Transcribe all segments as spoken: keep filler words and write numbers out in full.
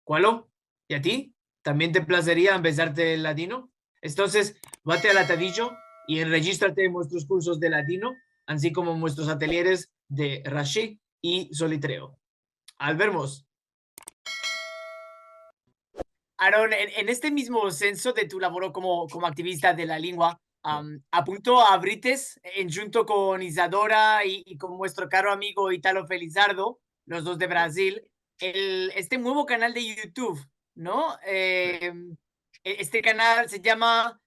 Kualo? I a ti? Tambien te plazeria ambezarte el ladino? Entonses, vate al atadijo i enrejistrate en muestros kursos de ladino, ansi komo en muestros atelieres de Rashi i Solitreo. Al vermos. Aaron, en, en este mizmo senso de tu lavoro komo, komo aktivista de la lingua, am, apunto a avrites, endjunto kon Isadora i, i kon muestro karo amigo Italo Felizardo, los dos de Brazil, el, este muevo kanal de YouTube, no? Em, e-, este kanal se yama,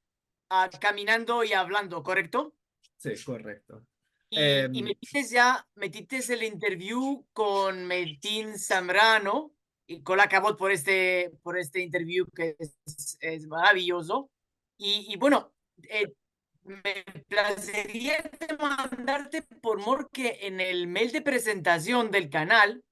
a, Kaminando i Avlando, korekto? Si, korekto. I, i metites ya, metites el interview kon Metin Samrano, i kol akavod por este, por este interview ke es, es maraviyozo. I, i bueno, e, me plazeria demandarte por mor ke en el mail de prezentasion del kanal,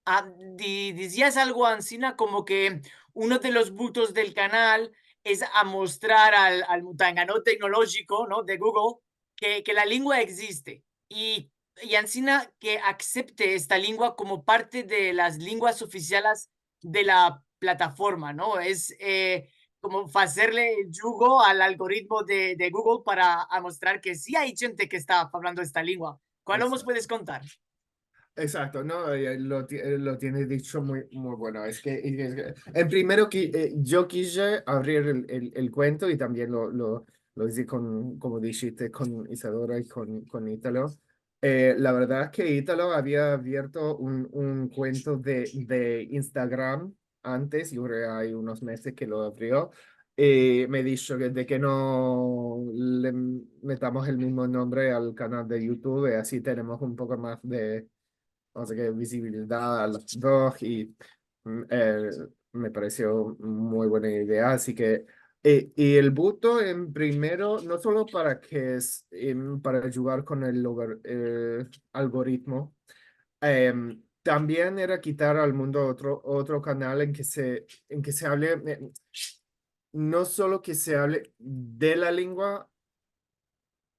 a, di-, dizias algo ansina komo ke uno de los bultos del kanal es amostrar al, al mutangano teknolojiko, no, de Google, ke, ke la lingua egziste. I, i ansina ke aksepte esta lingua komo parte de las linguas ofisiales de la plataforma, no? Es, e, komo azerle el djugo al algoritmo de, de Google para amostrar ke si ay djente ke esta avlando esta lingua. Kualo mos puedes kontar? Eksakto, no, e, lo ti-, e, lo tienes dicho muy, muy bueno. Es ke, es ke, en primero ke, e, yo kije avrir el, el, el kuento i tambien lo, lo, lo ize kon, komo dijiste, kon Isadora i kon, kon Italo. E, la verdad ke Italo avia avierto un, un kuento de, de Instagram antes, yo kreo ke ay unos mezes ke lo avrio, i me disho ke, de ke no le metamos el mizmo nombre al kanal de YouTube, i ansi tenemos un poko mas de, o sea, ke vizibilidad a los dos, i, mm, e, me paresio muy buena idea, ansi ke, e, i el bulto en primero, no solo para ke es, em, para djugar kon el logr-, e, algoritmo, em, tambien era kitar al mundo otro, otro kanal en ke se, en ke se avle, e, no solo ke se avle de la lingua,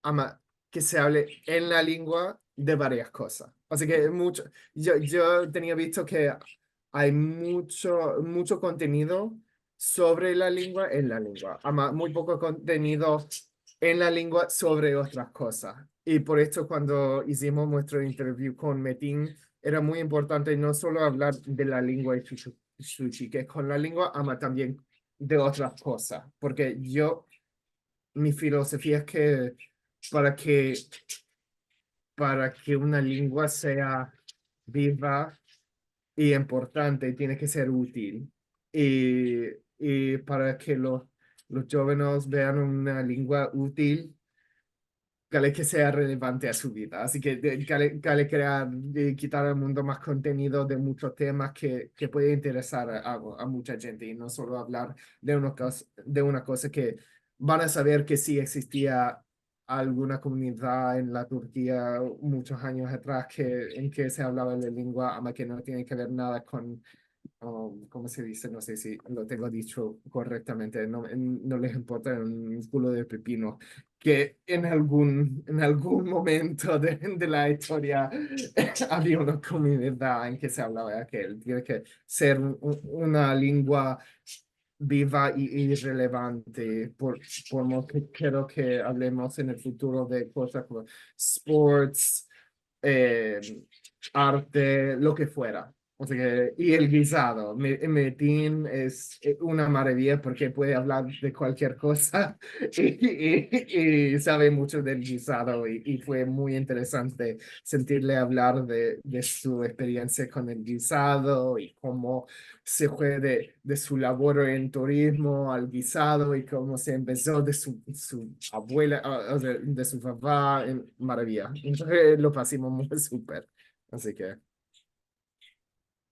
ama ke se avle en la lingua de varias kozas. Ansi ke mucho, yo, yo tenia visto ke ay mucho, mucho kontenido sovre la lingua en la lingua, ama muy poko kontenido en la lingua sovre otras kozas. I por esto kuando izimos muestro interview kon Metin, era muy importante no solo avlar de la lingua i su, su, su chiquez kon la lingua, ama tambien de otras kozas, porke yo, mi filozofia es ke para ke, para ke una lingua sea biva i importante, tiene ke ser util. I, i para ke lo, los djovenes vean una lingua util, kale ke sea relevante a su vida. Ansi ke, de, kale, kale krea, e, kitar al mundo mas kontenido de muchos temas ke, ke puede interesar a, a, a mucha djente i no solo avlar de una kos-, de una koza ke van a saver ke si egzistia alguna komunidad en la Turkia muchos anyos atras ke, en ke se avlava la lingua, ama ke no tiene ke ver nada kon, um, komo se dize? No se si lo tengo dicho korektamente, no, en, no les importa un kulo de pepino ke en algun, en algun momento de, de la istoria avia una komunidad en ke se avlava akel. Tiene ke ser un, un, una lingua biva i, i relevante, por, por lo ke kreo ke avlemos en el futuro de kozas komo sports, e, arte, lo ke fuera. O sea ke, i el gizado, Me-, Metin es, e, una maraviya porke puede avlar de kualkier koza i, i, i save mucho del gizado i, i fue muy interesante sentirle avlar de, de su eksperiensia kon el gizado i komo se fue de, de su lavoro en turizmo al gizado i komo se empeso de su, su avuela, a, o sea, de su papa, en, maraviya. Lo pasimos muy super. Ansi ke,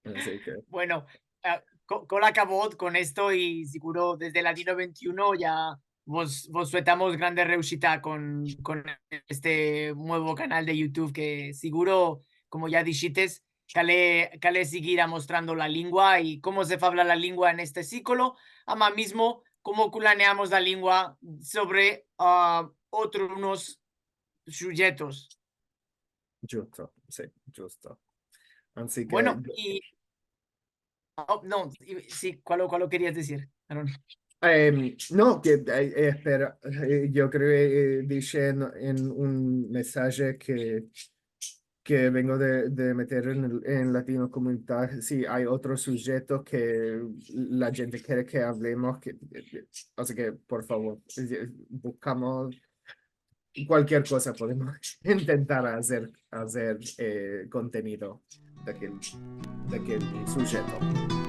ansi ke. Bueno, a, ko-, kol akavod kon esto i seguro desde Ladino vente i uno ya vos, vos suetamos grande reushita kon, kon este muevo kanal de YouTube ke seguro, komo ya dishites, kale, kale sigir amostrando la lingua i komo se avla la lingua en este siglo, ama mizmo komo kulaneamos la lingua sovre, a, otros sujetos. Djusto, si, djusto. Ansi ke, Bueno, i Oh, no, i- si, kualo, kualo kerias dizir, Aaron? Em, no, ke, eh, eh, espera, eh, yo kreo ke, eh, dishe en, en un mesaje ke, ke vengo de, de meter en, el- en Latino Komunidad, si ay otro sujeto ke la djente kere ke avlemos, ke, ke- ke- o sea ke, por favor, eh, buskamos kualkier koza, podemos intentar azer, azer, eh, kontenido de akel, de akel sujeto.